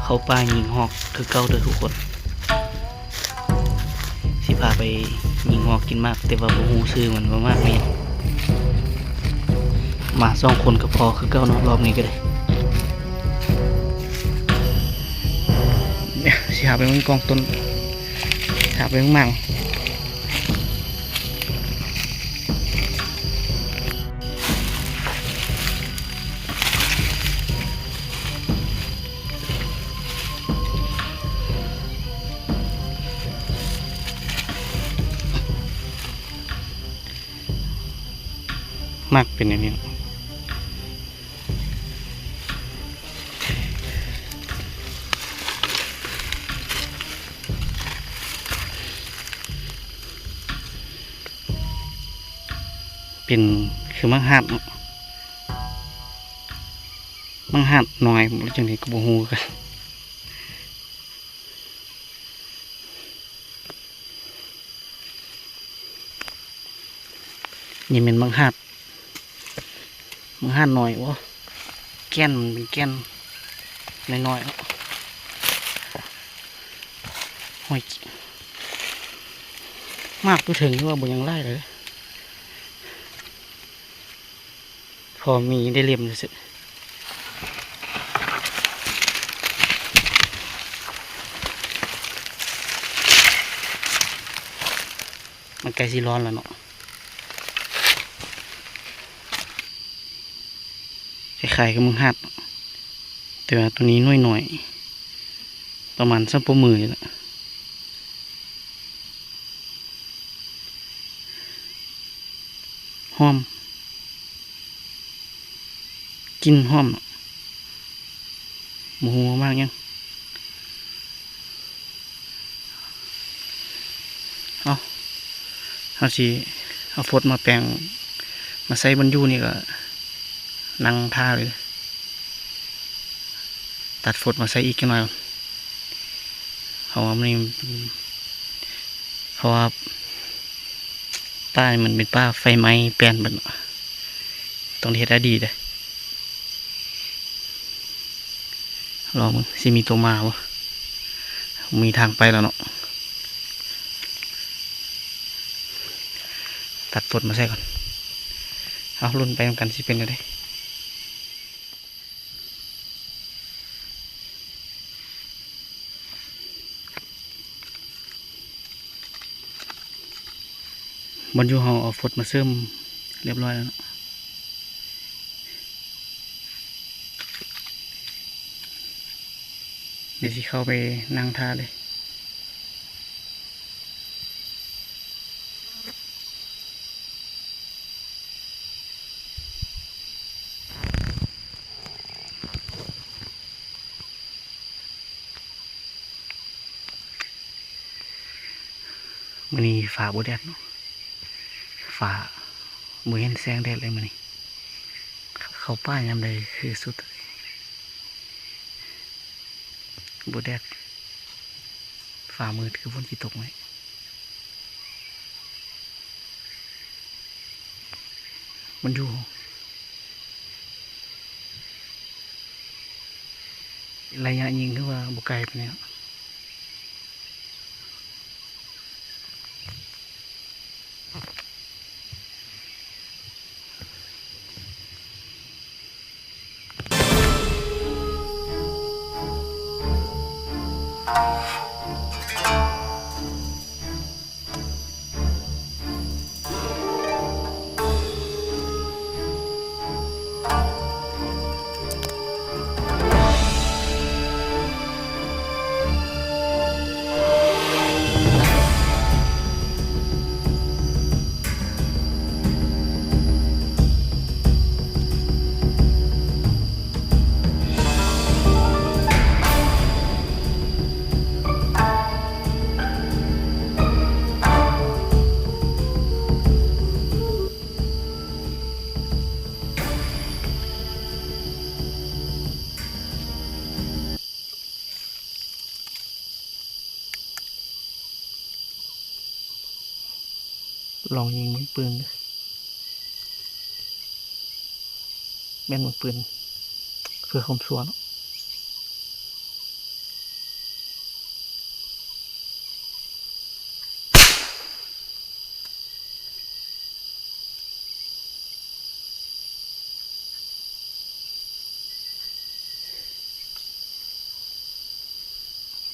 ເຂົ້າປ່າຍິງຮອກຄືເກົ່າເດີທຸກຄົນ. ຊິພາໄປຍິງຮອກກິນໝາກ ແຕ່ວ່າບໍ່ຮູ້ຊື່ມັນວ່າໝາກຫຍັງ. ມາສອງຄົນກໍພໍຄືເກົ່າເນາະ ລອບນີ້ກໍໄດ້. ຊິພາໄປເບິ່ງກອງຕົ້ນ ຊິພາໄປເບິ່ງໝາກ. ໝາກເປັນແນວນີ້ ເປັນຄືໝາກຫາດເນາະ ໝາກຫາດນ້ອຍ ຫຼືຈັ່ງໃດກໍບໍ່ຮູ້ຄືກັນ. ນີ້ແມ່ນໝາກຫາດ ໝາກຫາດນ້ອຍ. ໂອ້ ແກ່ນມັນເປັນແກ່ນນ້ອຍໆເນາະ. ໂອ້ຍ ໝາກຢູ່ເທິງນີ້ວ່າບໍ່ຍັງຫຼາຍເລີຍ. ພໍມີໄດ້ເລັມຊື່ໆ. ມັນໃກ້ຊິຮ້ອນແລ້ວເນາະ. ຄ້າຍໆກັບໝາກຫາດ ແຕ່ວ່າໂຕນີ້ໜ່ວຍນ້ອຍ ປະມານສ່ຳໂປ້ມືນີ້ແຫຼະ. ຫອມ ກິ່ນຫອມເນາະ. ບໍ່ຮູ້ວ່າໝາກຫຍັງ. ເອົາ ເຮົາຊິເອົາຟົດມາແປງ ມາໃສ່ບ່ອນຢູ່ນີ້ ກໍນັ່ງຖ້າເລີຍ. ຕັດຟົດມາໃສ່ອີກຈັກໜ່ອຍ ເພາະວ່າມັນ ເພາະວ່າປ່ານີ້ມັນເປັນປ່າໄຟໄໝ້ແປ້ນເບິດເນາະ. ຕ້ອງໄດ້ເຮັດໃຫ້ດີເດ້. ລອງເບິ່ງຊິມີໂຕມາບໍ່. ມີທາງໄປແລ້ວເນາະ. ຕັດຟົດມາໃສ່ກ່ອນ. ເອົາ ລຸ້ນໄປນຳກັນ ຊິເປັນແນວໃດ. ບ່ອນຢູ່ເຮົາເອົາຟົດມາເສີມຮຽບຮ້ອຍແລ້ວເນາະ. ດຽວຊິເຂົ້າໄປນັ່ງຖ້າເລີຍ. ມື້ນີ້ຟ້າບໍ່ແດດເນາະ ຟ້າບໍ່ເຫັນແສງແດດເລີຍມື້ນີ້. ເຂົ້າປ່າຍາມໃດຄືສຸດ ບໍ່ແດດ ຟ້າມືດ ຄືຝົນຊິຕົກນີ້. ມັນຢູ່ ໄລຍະຍິງຄືວ່າບໍ່ໄກປານໃດເນາະ. ລອງຍິງເບິ່ງປືນເດີ ແມ່ນເບິ່ງປືນ ເພື່ອຄວາມຊົ່ວເນາະ.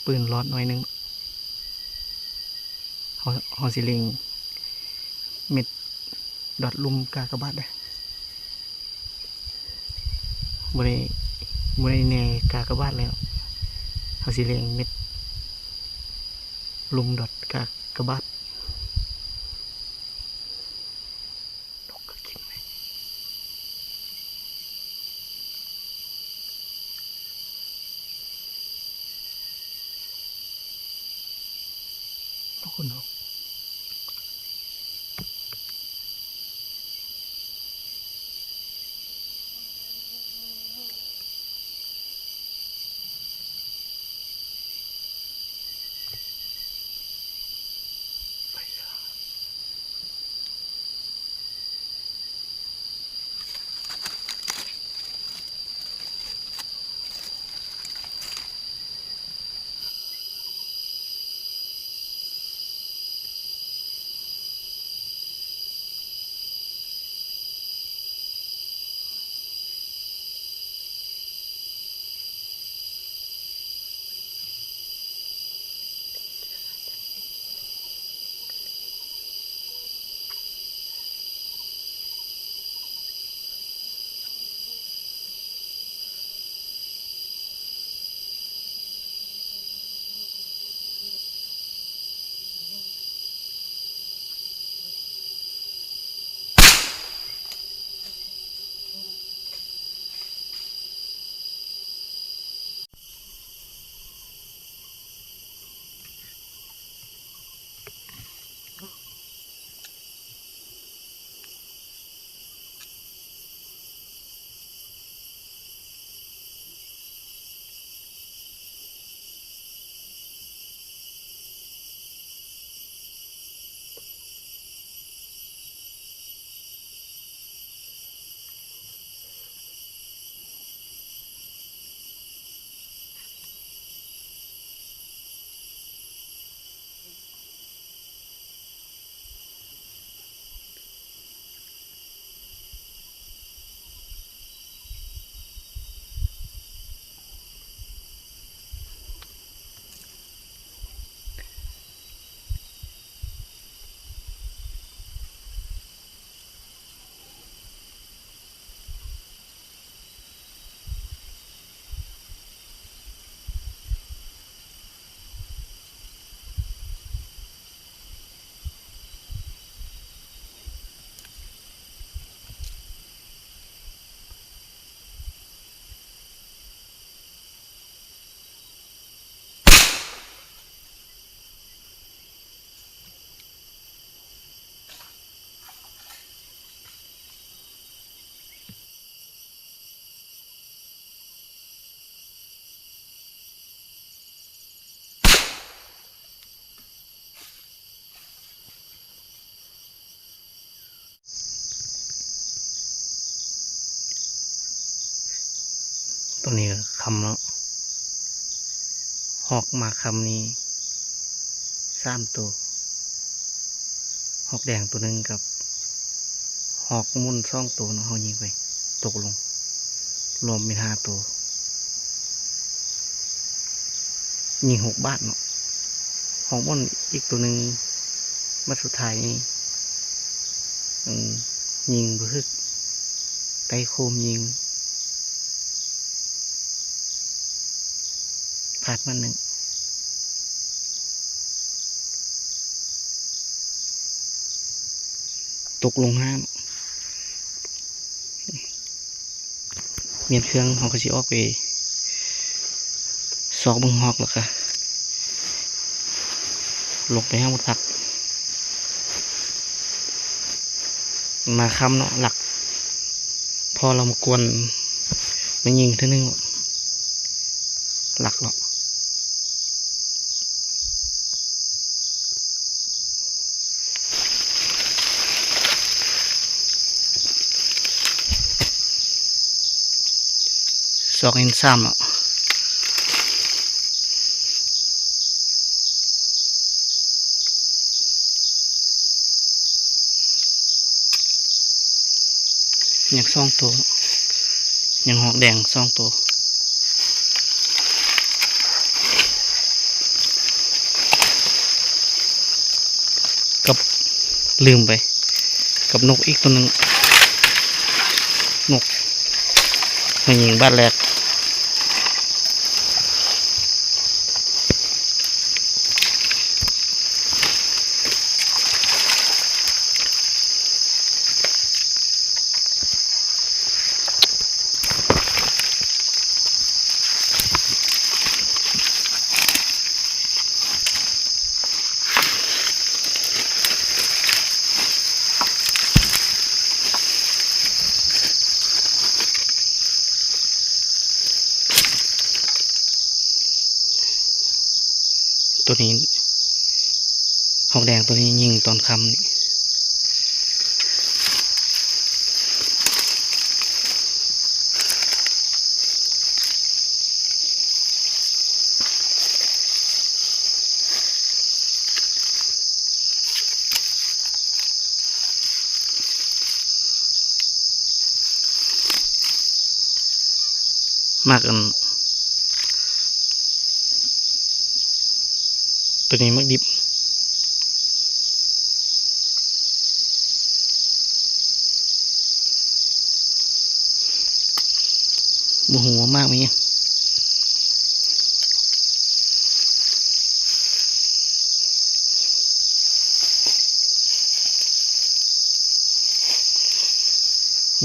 ປືນຫຼອດໜ້ອຍໜຶ່ງ. ເຮົາ ເຮົາຊິເລັງເມັດດອດລຸ່ມກາກະບາດເດ້. ບໍ່ໄດ້ ບໍ່ໄດ້ແນກາກະບາດແລ້ວ. ເຮົາຊິເລັງເມັດລຸ່ມດອດກາກະບາດ. ນົກກໍກິນເລີຍ. ໂອ້ໂຫ ນົກ. ຕອນນີ້ກໍຄ່ຳແລ້ວ. ຮອກມາຄ່ຳນີ້ສາມໂຕ, ຮອກແດງໂຕໜຶ່ງກັບຮອກມົນສອງໂຕເນາະ, ເຮົາຍິງໄປຕົກລົງ ລວມເປັນຫ້າໂຕ. ຍິງຫົກບາດເນາະ. ຮອກມົນອີກໂຕໜຶ່ງ ບາດສຸດທ້າຍນີ້ ເອີ ຍິງບໍ່ຖືກ ໃຕ້ໂຄມຍິງ ພາດມາໜຶ່ງ. ຕົກລົງນ້ຳ. ມ້ຽນເຄື່ອງ ເຮົາກໍຊິອອກໄປຊອກເບິ່ງຮອກ ແລ້ວກະລົງໄປຫາໝູດພັກ. ມາຄ່ຳເນາະ ຫຼັກ ພໍລະມາກວນມາຍິງເທື່ອໜຶ່ງ ຫຼັກເນາະ. ສອງເອັນສາມເນາະ. ຍັງສອງໂຕ, ຍັງຮອກແດງສອງໂຕ. ກັບ ລືມໄປ ກັບນົກອີກໂຕໜຶ່ງ ນົກມາຍິງບາດແລກ. ໂຕນີ້ ຮອກແດງໂຕນີ້ຍິງຕອນຄ່ຳນີ້. ໝາກອັນ ໂຕນີ້ໝາກດິບ ບໍ່ຮູ້ວ່າໝາກມີຫຍັງ.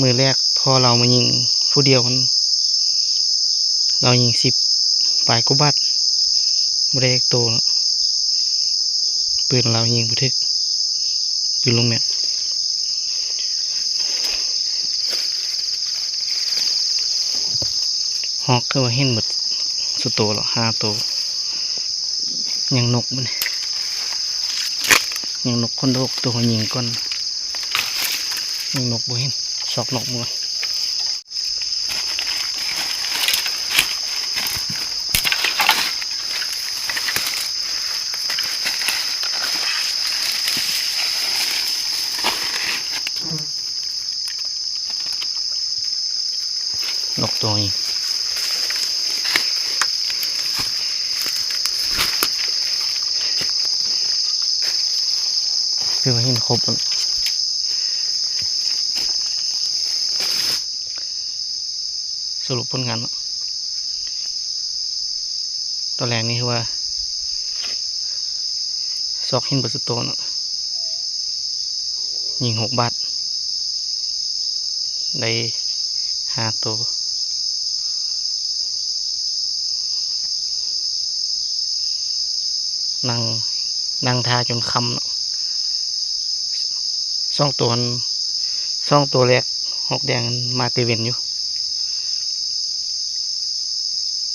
ມື້ແລກພໍ່ລາວມາຍິງຜູ້ດຽວຫັ້ນ ລາວຍິງສິບປາຍກວ່າບາດ ບໍ່ໄດ້ຈັກໂຕເນາະ. ປືນລາວຍິງບໍ່ຖືກ ປືນລູກແມັດ. ຮອກຄືວ່າເຫັນໝົດສຸດໂຕແລ້ວ ຫ້າໂຕ. ຍັງນົກມັນ ຍັງນົກຄົນໂດກ ໂຕເຮົາຍິງກ່ອນ ຍັງນົກບໍ່ເຫັນ ຊອກນົກບໍ່. ນົກໂຕນີ້ ຄືວ່າເຫັນຄົບ ສະຫຼຸບຜົນງານເນາະ ຕອນແລກນີ້ຄືວ່າ ຊອກເຫັນເບິດສຸດໂຕເນາະ ຍິງຫົກບາດ ໄດ້ຫ້າໂຕ. ນັ່ງ ນັ່ງຖ້າຈົນຄ່ຳເນາະ ສອງໂຕ ສອງໂຕແລກ ຮອກແດງມາແຕ່ເວັນຢູ່.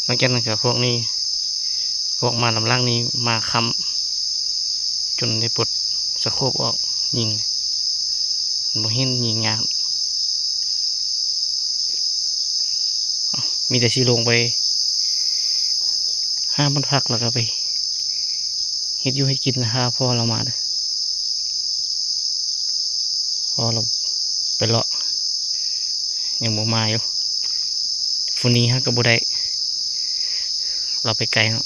ຫຼັງຈາກນັ້ນກໍພວກນີ້ ພວກມານຳຫຼັງນີ້ມາຄ່ຳ ຈົນໄດ້ປົດສະໂຄບອອກ ຍິງບໍ່ເຫັນ ຍິງຍາກ. ມີແຕ່ຊິລົງໄປຫາມັນຜັກ ແລ້ວກໍໄປເຮັດຢູ່ເຮັດກິນ ຖ້າພໍ່ລາວມາເດີ້. ພໍລາວໄປເລາະ ຍັງບໍ່ມາຢູ່. ຜູ້ນີ້ຫາກະບໍ່ໄດ້ ລາວໄປໄກເນາະ.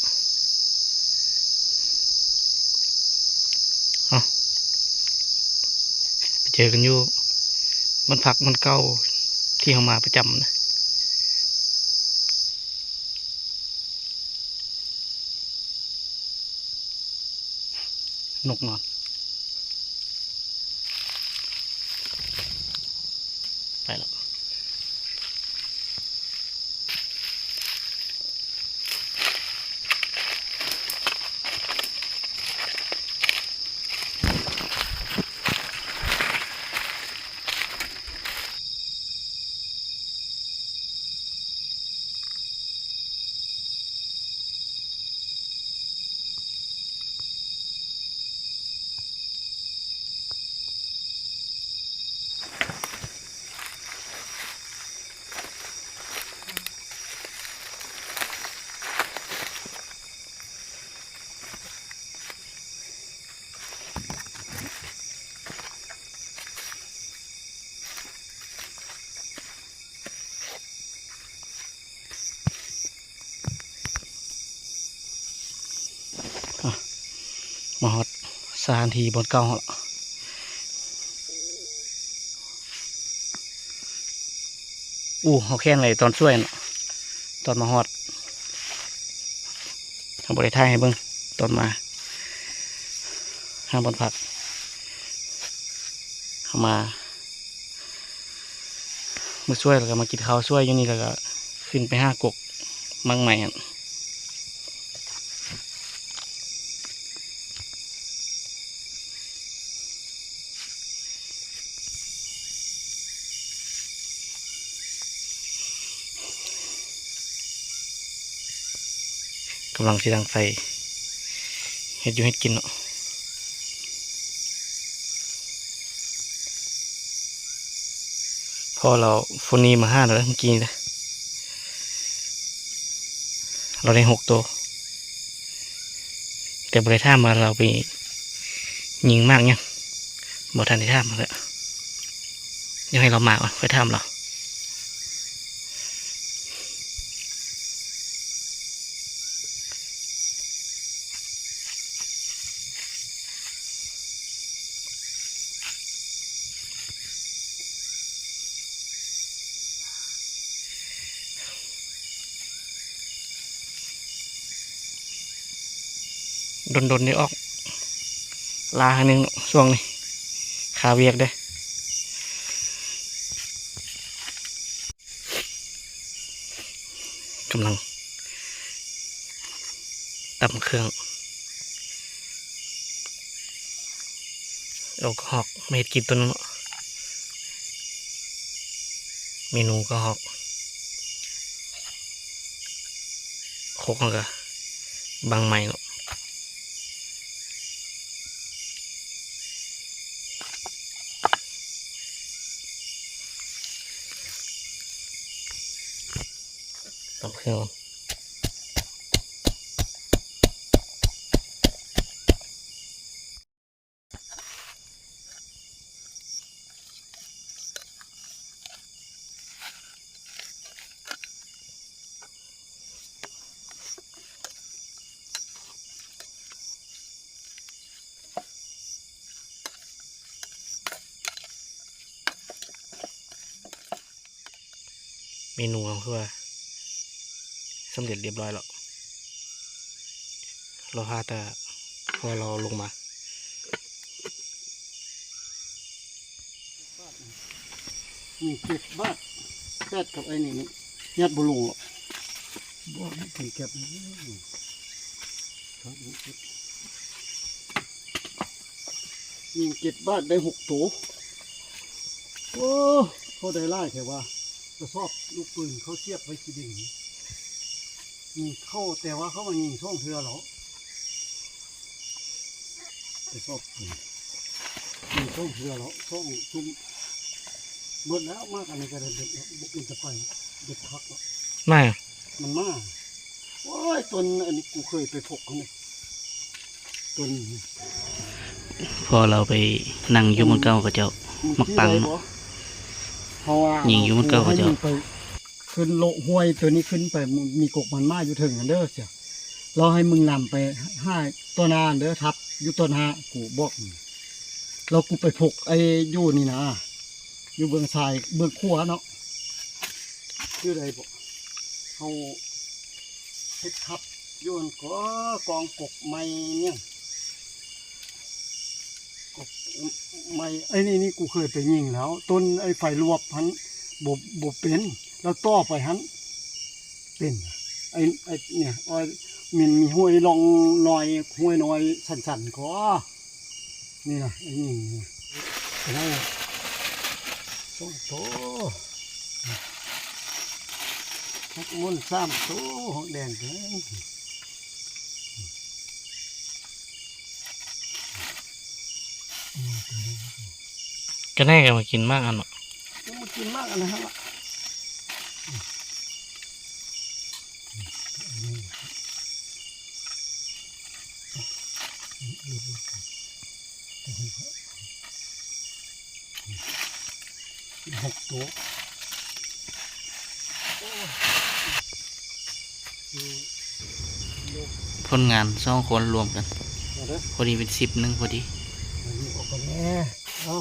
ເອົາ ໄປເຈີກັນຢູ່ບ້ານພັກບ້ານເກົ່າທີ່ເຮົາມາປະຈຳນະ. ນົກນອນ ໄປແລ້ວ. ໂ ສະຖານທີ່ບ່ອນເກົ່າເຮົາລະ. ອູ້ ເຮົາແຄນໄວ້ຕອນສວຍເນາະ ຕອນມາຮອດ ເຮົາບໍ່ໄດ້ຖ່າຍໃຫ້ເບິ່ງຕອນມາ ຫາບ່ອນພັກ ເຮົາມາ ມື້ສວຍ ແລ້ວກໍມາກິນເຂົ້າສວຍຢູ່ນີ້ ແລ້ວກໍຂຶ້ນໄປຫາກົກໝາກໄມ້ຫັ້ນ. ກຳລັງຊິດັງໄຟ ເຮັດຢູ່ເຮັດກິນເນາະ. ພໍລາວ ຝົນນີ້ມາຫາລາວເດີ ມື້ກີ້ນີ້ເດີ ລາວໄດ້ຫົກໂຕ ແຕ່ບໍ່ໄດ້ຖາມວ່າລາວໄປຍິງໝາກຫຍັງ ບໍ່ທັນໄດ້ຖາມເລີຍ ດຽວໃຫ້ລາວມາກ່ອນ ຄ່ອຍຖາມລາວ. ດົນໆ ໄດ້ອອກລ່າຄັ້ງໜຶ່ງ ຊ່ວງນີ້ຄາວຽກເດ້. ກຳລັງຕຳເຄື່ອງ ເອົາກະຮອກມາເຮັດກິນຕົວໜຶ່ງເນາະ ເມນູກະຮອກ ຄົກເຮົາກະບັງໄມ້ເນາະ. ຕຳເຄື່ອງ ເມນູເຮົາຄືວ່າສຳເລັດລຽບຮ້ອຍແລ້ວ ລໍຖ້າແຕ່ພໍ່ລາວລົງມາ. ຍິງເຈັດບາດ ແປດກັບໄອ້ນີ້ນີ້ ຍັດບໍ່ລົງຫຼອກ ບໍ່ເປັນແກັບ ຍິງເຈັດບາດໄດ້ຫົກໂຕ. ໂອ້ ເຂົາໄດ້ຫຼາຍແທ້ວ່າ ກະສອບລູກປືນເຂົາສຽບໄວ້ຂີ້ດິນ ຍິງເຂົ້າ ແຕ່ວ່າເຂົາມາຍິງສອງເທື່ອແລ້ວ ໄປສອບ ຍິງສອງເທື່ອແລ້ວ ສອງຈຸ້ມ ເບິດແລ້ວ ມາອັນນີ້ກະໄດ້ເບິດແລ້ວ ບໍ່ເປັນຕາໄປ ເບິດຄັກແລ້ວ ມາ ມັນມາ. ໂອ້ຍ ຕົ້ນອັນນີ້ກູເຄີຍໄປພົກຫັ້ນນີ້ ຕົ້ນ ພໍລາວໄປນັ່ງຢູ່ໝ່ອງເກົ່າເຂົາເຈົ້າ ໝາກປັງເນາະ ເພາະວ່າຍິງຢູ່ໝ່ອງເກົ່າເຂົາເຈົ້າ ໃຫ້ມັນໄປຂຶ້ນໂລະຫ້ວຍໂຕນີ້ຂຶ້ນໄປ ມີກົກມັນໝາຢູ່ເທິງຫັ້ນເດີ ລາວໃຫ້ມຶງນຳໄປຫາຕົ້ນຫາເດີ ທັບຢູ່ຕົ້ນຫາ ກູບອກ ແລ້ວກູໄປພົກໄອ້ຢູ່ນີ້ນະ ຢູ່ເບື້ອງຊ້າຍເບື້ອງຂວາເນາະ ຢູ່ໃດບໍ່ ເຮົາເຮັດທັບຢູ່ຫັ້ນກໍ ກອງກົກໄມ້ຫຍັງ ກົກໄມ້ ໄອ້ນີ້ນີ້ ກູເຄີຍໄປຍິງແລ້ວ ຕົ້ນໄອ້ໄຟລວບຫັ້ນ ບໍ່ ບໍ່ເປັນ ແລ້ວຕໍ່ໄປຫັ້ນເປັນ ໄອ້ ໄອ້ນີ້ ໂອ້ຍ ມັນມີຫ້ວຍລ່ອງນ້ອຍ ຫ້ວຍນ້ອຍສັ້ນໆ ກໍ ນີ້ນະ ໄອ້ຍິງນີ້ ໄດ້ສອງໂຕ ຮັກມົນສາມໂຕ ຮັກແດງເດີ ກະແນ່ກະມາກິນໝາກອັນເນາະ ມາກິນໝາກອັນນັ້ນລະ. ຫົກໂຕ ຜົນງານສອງຄົນລວມກັນ ເອົາເດີ ພໍດີເປັນສິບໜຶ່ງພໍດີ. ເອີ ເອົາ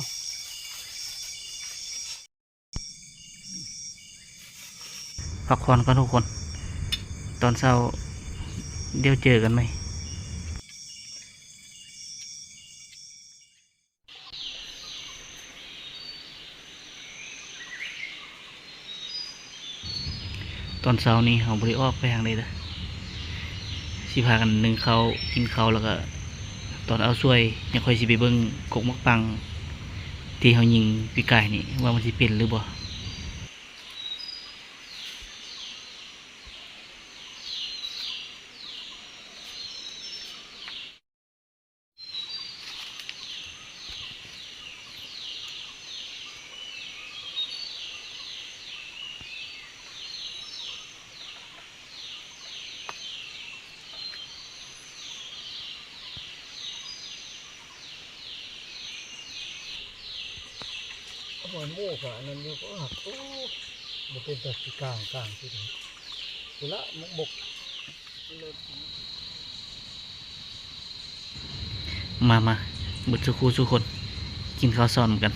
ພັກຜ່ອນກ່ອນທຸກຄົນ, ຕອນເຊົ້າດຽວເຈີກັນໃໝ່. ຕອນເຊົ້ານີ້ເຮົາບໍ່ໄດ້ອອກໄປທາງໃດເດີ, ຊິພາກັນໜຶ້ງເຂົ້າ ກິນເຂົ້າ ແລ້ວກະຕອນເອົາສວຍ ຍັງຄ່ອຍຊິໄປເບິ່ງກົກໝາກປັງທີ່ເຮົາຍິງປີກາຍນີ້ ວ່າມັນຊິເປັນຫຼືບໍ່. ໂອ້ຍ ໝູ່ກະອັນນັ້ນຢູ່ ກໍຮັກ ໂອ້ ບໍ່ເປັນຕາຊິກາງ ກາງຊິ ພຸ້ນລະ ໝົກ ມາ ມາ ເບິດສູ່ຄູ່ສູ່ຄົນ ກິນເຂົ້າເຊົ້ານຳກັນ.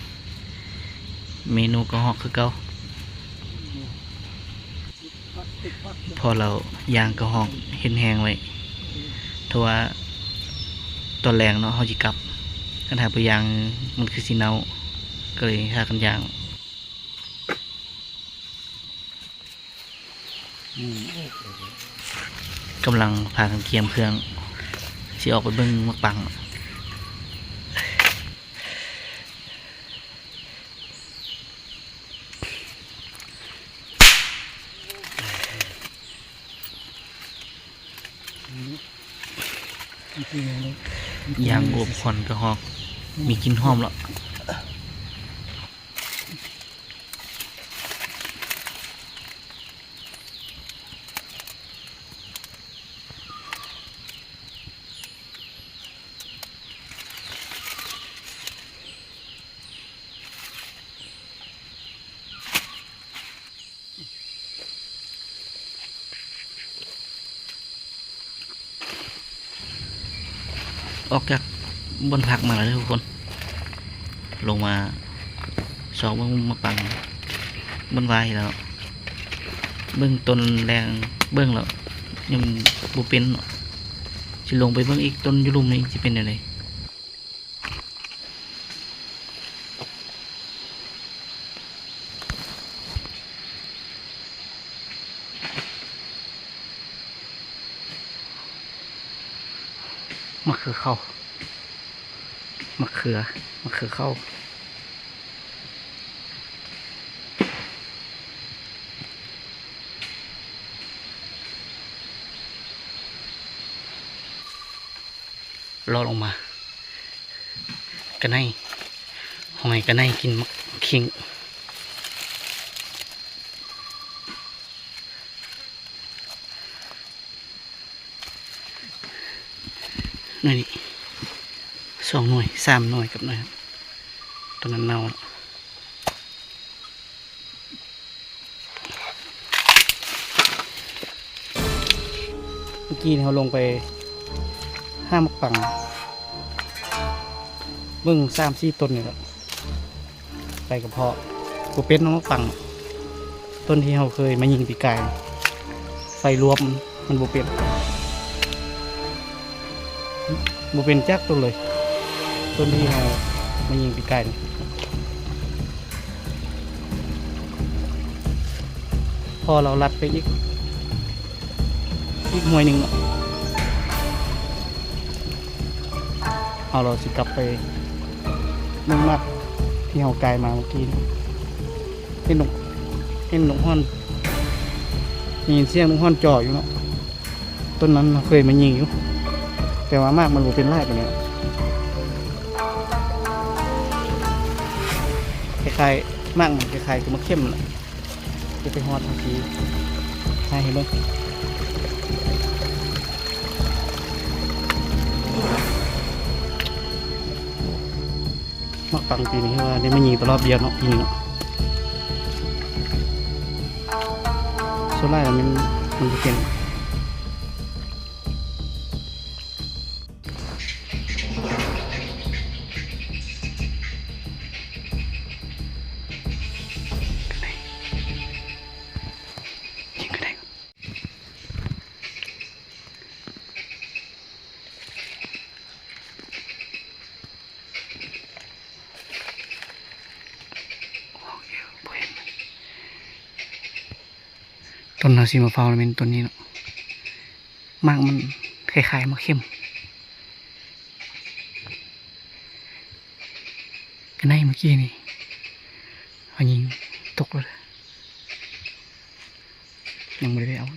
ເມນູກະຮອກຄືເກົ່າ. ພໍລາວຍ່າງກະຮອກເຮັດແຮງໄວ້ ເພາະວ່າຕອນແລງເນາະ ເຮົາຊິກັບ, ຄັນຫາບໍ່ຍ່າງມັນຄືຊິເນົ່າ, ກະເລີຍພາກັນຍ່າງ. ກຳລັງພາກັນກຽມເຄື່ອງ ຊິອອກໄປເບິ່ງໝາກປັງ. ຍ່າງໂອບຄວັນກະຮອກ ມີກິ່ນຫອມລະ. ອອກຈາກບ່ອນພັກມາແລ້ວເດີທຸກຄົນ, ລົງມາຊອກເບິ່ງໝາກປັງບ່ອນຫວ່າງແລ້ວ, ເບິ່ງຕົ້ນແລງເບິ່ງແລ້ວຍັງບໍ່ເປັນເນາະ, ຊິລົງໄປເບິ່ງອີກ ຕົ້ນຢູ່ລຸ່ມນີ້ຊິເປັນແນວໃດ. ມະເຂືອເຂົ້າ ມະເຂືອ ມະເຂືອເຂົ້າ. ເລາະລົງມາ ກະໄນ ຫອຍກະໄນກິນໝາກຂິງ. ໜ່ວຍນີ້ ສອງໜ່ວຍ ສາມໜ່ວຍກັບໜ່ວຍ ຕອນນັ້ນເນົ່າ. ເມື່ອກີ້ເຮົາລົງໄປຫາໝາກປັງ ເບິ່ງສາມສີ່ຕົ້ນນີ້ແຫຼະ ໄປກະເພາະບໍ່ເປັນໝາກປັງ. ຕົ້ນທີ່ເຮົາເຄີຍມາຍິງປີກາຍ ໄຟລວມ ມັນບໍ່ເປັນ ບໍ່ເປັນຈັກຕົ້ນເລີຍ ຕົ້ນທີ່ເຮົາມາຍິງປີກາຍນີ້. ພໍລາວລັດໄປອີກ ອີກຫ້ວຍໜຶ່ງເນາະ, ເຮົາລາວຊິກັບໄປເບິ່ງໝາກທີ່ເຮົາກາຍມາເມື່ອກີ້ນີ້. ເຫັນນົກ ເຫັນນົກຮ້ອງ ໄດ້ຍິນສຽງນົກຮ້ອງຈ່ອຢູ່ເນາະ. ຕົ້ນນັ້ນເຄີຍມາຍິງຢູ່ ແຕ່ວ່າໝາກມັນບໍ່ເປັນຫຼາຍປານໃດ. ຄ້າຍໆ ໝາກມັນຄ້າຍໆຄືໝາກເຂັມນະ. ຈະໄປຮອດທາງພີ້ ຖ່າຍໃຫ້ເບິ່ງ. ໝາກປັງປີນີ້ວ່າໄດ້ມາຍິງແຕ່ລອບດຽວເນາະ ປີນີ້ເນາະ. ສ່ວນຫຼາຍແລ້ວມັນ ມັນບໍ່ເປັນ. ຕົ້ນເຮົາຊິມາເຝົ້າແມ່ນຕົ້ນນີ້ເນາະ ໝາກມັນຄ້າຍໆໝາກເຂັມ. ອັນໃນເມື່ອກີ້ນີ້ເຮົາຍິງຕົກແລ້ວເດີ ຍັງບໍ່ໄດ້ໄປເອົາ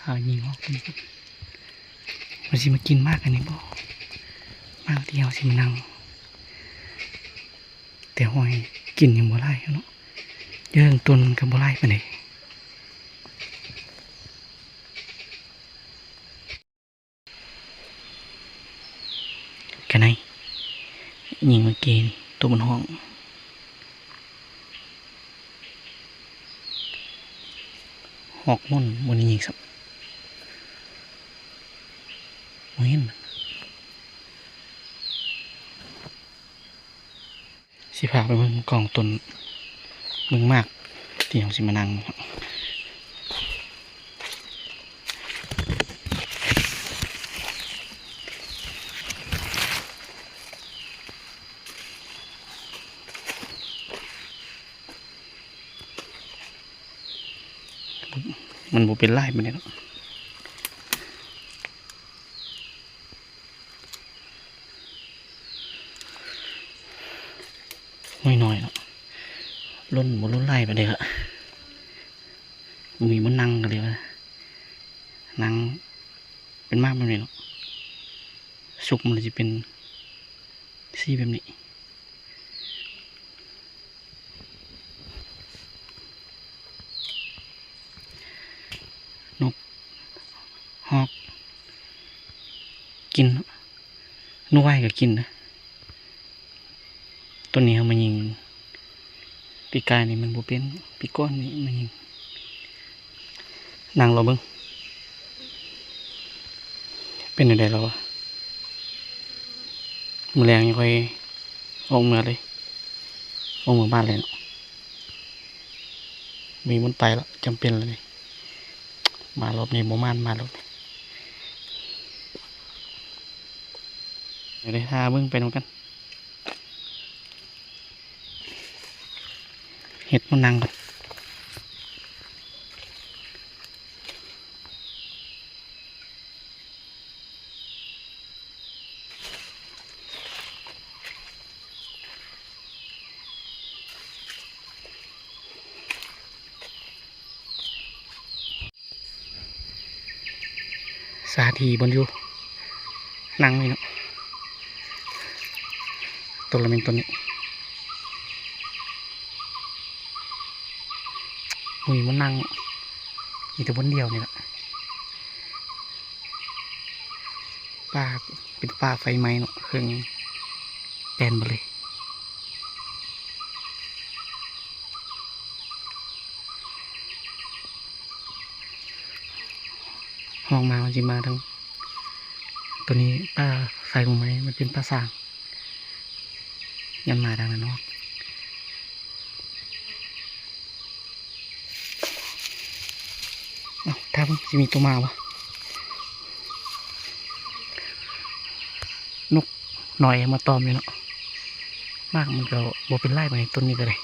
ເຮົາຍິງອອກ ມັນຊິມາກິນໝາກອັນນີ້ບໍ່ ໝາກທີ່ເຮົາຊິມານັ່ງ ແຕ່ຫ້ອຍກິນຍັງບໍ່ຫຼາຍເນາະ ຢູ່ເທິງຕົ້ນມັນກໍບໍ່ຫຼາຍປານໃດ. ກະໄນ ຍິງເມື່ອກີ້ໂຕມັນຮ້ອງ ຮອກໝຸ່ນ ບໍ່ໄດ້ຍິງຊ້ຳ ບໍ່ເຫັນ. ຊິພາໄປເບິ່ງກອງຕົ້ນ ເບິ່ງໝາກທີ່ເຮົາຊິມານັ່ງ. ມັນບໍ່ເປັນຫຼາຍປານໃດເນາະ. ນ້ອຍໆເນາະ ຫຼົ່ນບໍ່ຫຼົ່ນຫຼາຍປານໃດລະ ມີມານັ່ງກັນເລີຍວ່າ ນັ່ງເປັນໝາກແບບນີ້ເນາະ ສຸກມັນຊິເປັນສີແບບນີ້. ນົກຮອກກິນ ນົກຫວາຍກໍກິນນະ. ຕົວນີ້ເຮົາມາຍິງ ປີກາຍນີ້ມັນບໍ່ເປັນ ປີກ່ອນນີ້ມາຍິງ. ນັ່ງລໍເບິ່ງ ເປັນແນວໃດລະວະ. ມື້ແລງຍັງຄ່ອຍອອກເມືອເລີຍ ອອກເມືອບ້ານເລີຍເນາະ. ມີໝົດໄປລະ ຈຳເປັນລະນີ້ ມາລອບນີ້ບໍ່ໝານ ມາລອບນີ້. ດຽວໄດ້ຖ້າເບິ່ງໄປນຳກັນ ເຮັດມານັ່ງກ່ອນ. ສາທີບ່ອນຢູ່ ນັ່ງນີ້ເນາະ ຕົ້ນລະແມ່ນຕົ້ນນີ້ ມີບ່ອນນັ່ງ ມີແຕ່ບ່ອນດຽວນີ້ລະ. ປ່າ ເປັນປ່າໄຟໄໝ້ເນາະ ເຄິ່ງແປນເບິດເລີຍ. ຮ້ອງມາມັນຊິມາທາງໂຕນີ້ ປ່າໄຟໄໝ້ ມັນເປັນປ່າຊາງ ຍັນມາທາງນັ້ນເນາະ. ເອົ້າ ຖ້າເບິ່ງຊິມີໂຕມາບໍ່? ນົກນ້ອຍມາຕອມຢູ່ເນາະ ໝາກມັນກໍບໍ່ເປັນຫຼາຍປານໃດ ຕົ້ນນີ້ກໍໄດ້.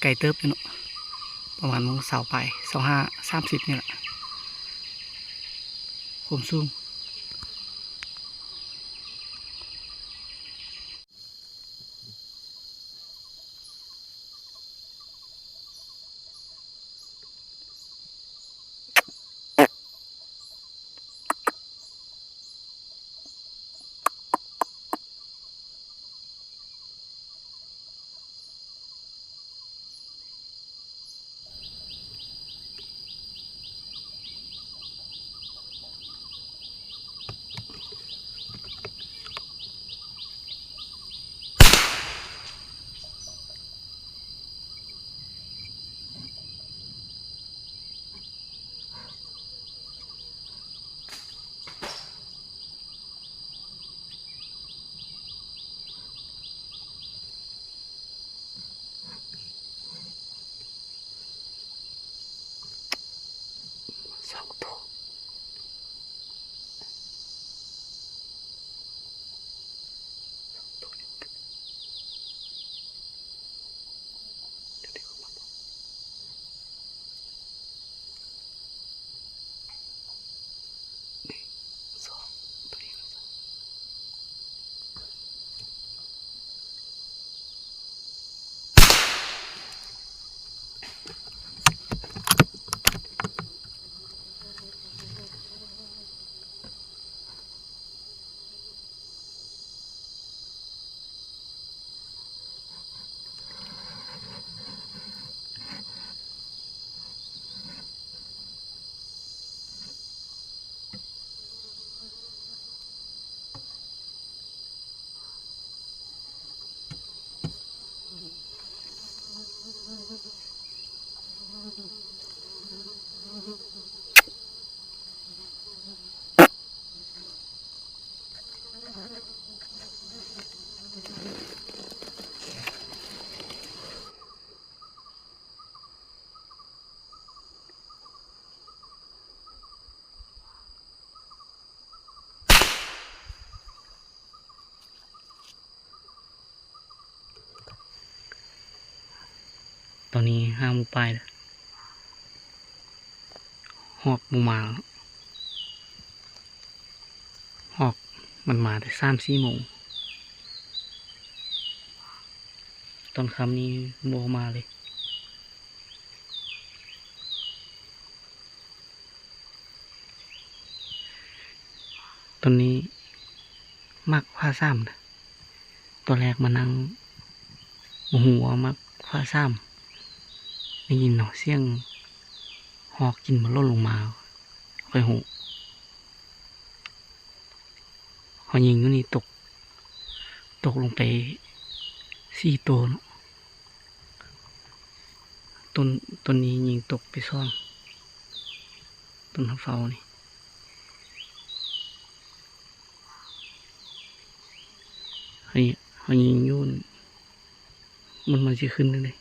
ໄກເຕີບຢູ່ເນາະ ປະມານຊາວປາຍ ຊາວຫ້າ ສາມສິບນີ້ແຫຼະ ຄວາມສູງ. ສອງໂຕ. ຕອນນີ້ຫ້າໂມງປາຍແລ້ວ ຮອກບໍ່ມາ. ຮອກມັນມາແຕ່ສາມສີ່ໂມງ ຕອນຄ່ຳນີ້ບໍ່ມາເລີຍ. ຕອນນີ້ໝາກຟ້າສາມນະ ຕອນແລກມານັ່ງບໍ່ຮູ້ວ່າໝາກຟ້າສາມ ໄດ້ຍິນເນາະ ສຽງຮອກກິນມັນຫຼົ່ນລົງມາ ຄ່ອຍຮູ້. ເຮົາຍິງຢູ່ນີ້ຕົກ ຕົກລົງໄປສີ່ໂຕເນາະ. ຕົ້ນ ຕົ້ນນີ້ຍິງຕົກໄປສອງ ຕົ້ນເຮົາເຝົ້ານີ້ ເຮົາ ເຮົາຍິງຢູ່ ມັນ ມັນຊິຂຶ້ນເດ້.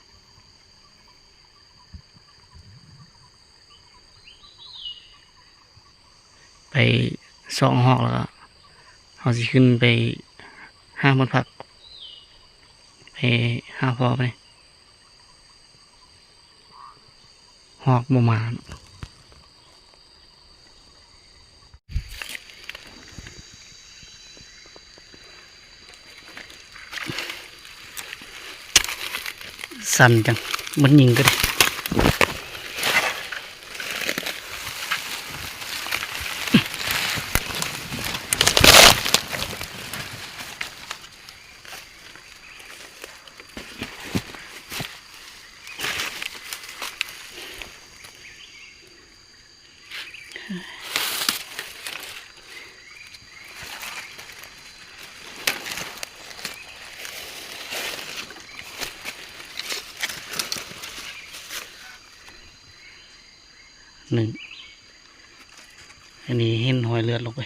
ໄປຊອກຮອກ ແລ້ວກໍເຮົາຊິຂຶ້ນໄປຫາບ່ອນພັກ ໄປຫາພໍ່ໄປ ຮອກບໍ່ມາ. ສັ່ນຈັງ ມັນຍິງກໍໄດ້. ໜຶ່ງ ອັນນີ້ເຫັນຮອຍເລືອດລົງໄປ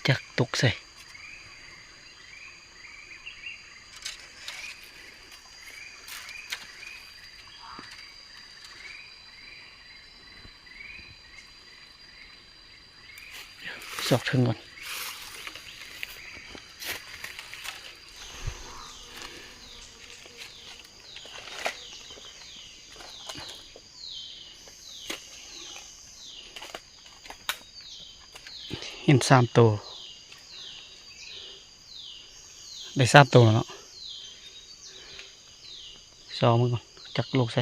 ຈັກຕົກໃສ. ຊອກເທິງກ່ອນ. ເຫັນສາມໂຕ ໄດ້ສາມໂຕແລ້ວເນາະ. ຊອກເບິ່ງກ່ອນ ຈັກລົງໃສ.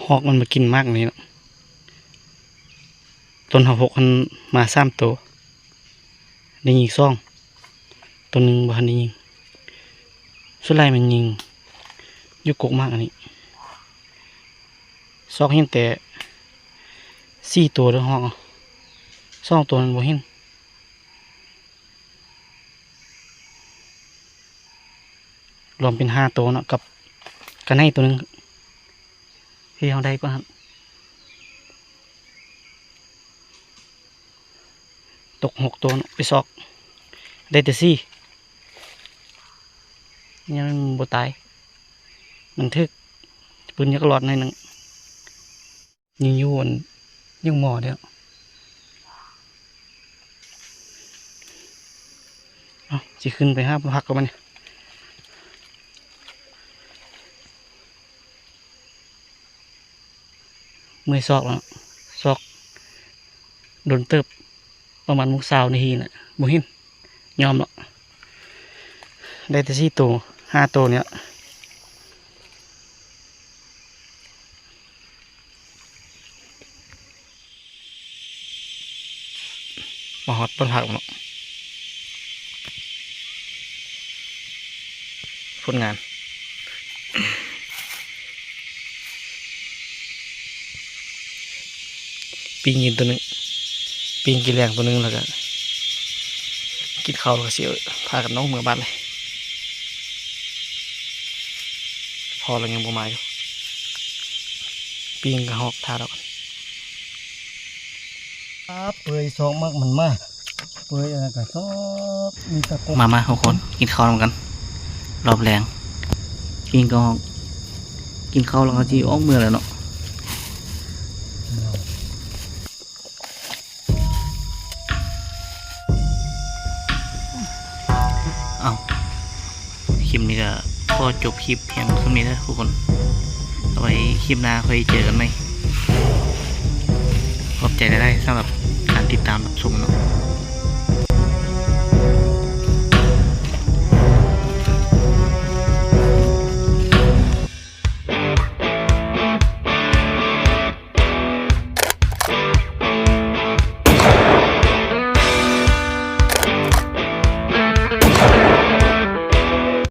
ຮອກມັນມາກິນໝາກນີ້ເນາະ. ຕົ້ນເຮົາຫົກຫັ້ນມາສາມໂຕ ໄດ້ຍິງສອງ ໂຕໜຶ່ງບໍ່ທັນໄດ້ຍິງ. ສ່ວນຫຼາຍມັນຍິງຢູ່ກົກໝາກອັນນີ້. ຊອກເຫັນແຕ່ສີ່ໂຕເດີຮອກ ສອງໂຕນັ້ນບໍ່ເຫັນ. ລວມເປັນຫ້າໂຕເນາະ ກັບກະໄນໂຕໜຶ່ງ ທີ່ເຮົາໄດ້ກ່ອນຫັ້ນ ຕົກຫົກໂຕເນາະ ໄປຊອກໄດ້ແຕ່ສີ່ ຍັງບໍ່ຕາຍ ມັນຖືກປືນຍັກລອດໜ້ອຍໜຶ່ງ. ຍິງຢູ່ອັນ ຍິງໝໍເດ້. ເອົ້າ ຊິຂຶ້ນໄປຫາພັກກັບມັນ ເມື່ອຍຊອກແລ້ວ ຊອກດົນເຕີບ ປະມານໂມງຊາວນາທີນະ ບໍ່ເຫັນ. ຍອມເນາະ ໄດ້ແຕ່ສີ່ໂຕຫ້າໂຕນີ້ລະ. ມາຮອດບ້ານພັກເນາະ ຜົນງານ ປີ້ງກິນໂຕໜຶ່ງ ປີ້ງກິນແລງໂຕໜຶ່ງ ແລ້ວກະກິນເຂົ້າ ແລ້ວກະຊິພາກັນນ້ອງເມືອບ້ານເລີຍ. ພໍລະຍັງບໍ່ມາຢູ່ ປີ້ງກະຮອກຖ້າດອກ. ເປື່ອຍຊອກໝາກມັນມາ ເປື່ອຍອັນນັ້ນກະຊອກ ມີແຕ່ກົກ. ມາ ມາທຸກຄົນ ກິນເຂົ້ານຳກັນ ລອບແລງ ປີ້ງກະຮອກ ກິນເຂົ້າແລ້ວກະຊິອອກເມືອແລ້ວເນາະ. ເອົາ ຄລິບນີ້ກໍຂໍຈົບຄລິບພຽງສ່ຳນີ້ເດີທຸກຄົນ. ເອົາໄວ້ຄລິບໜ້າຄ່ອຍເຈີກັນໃໝ່. ຂອບໃຈຫຼາຍໆສຳລັບການຕິດຕາມຮັບຊົມເນາະ.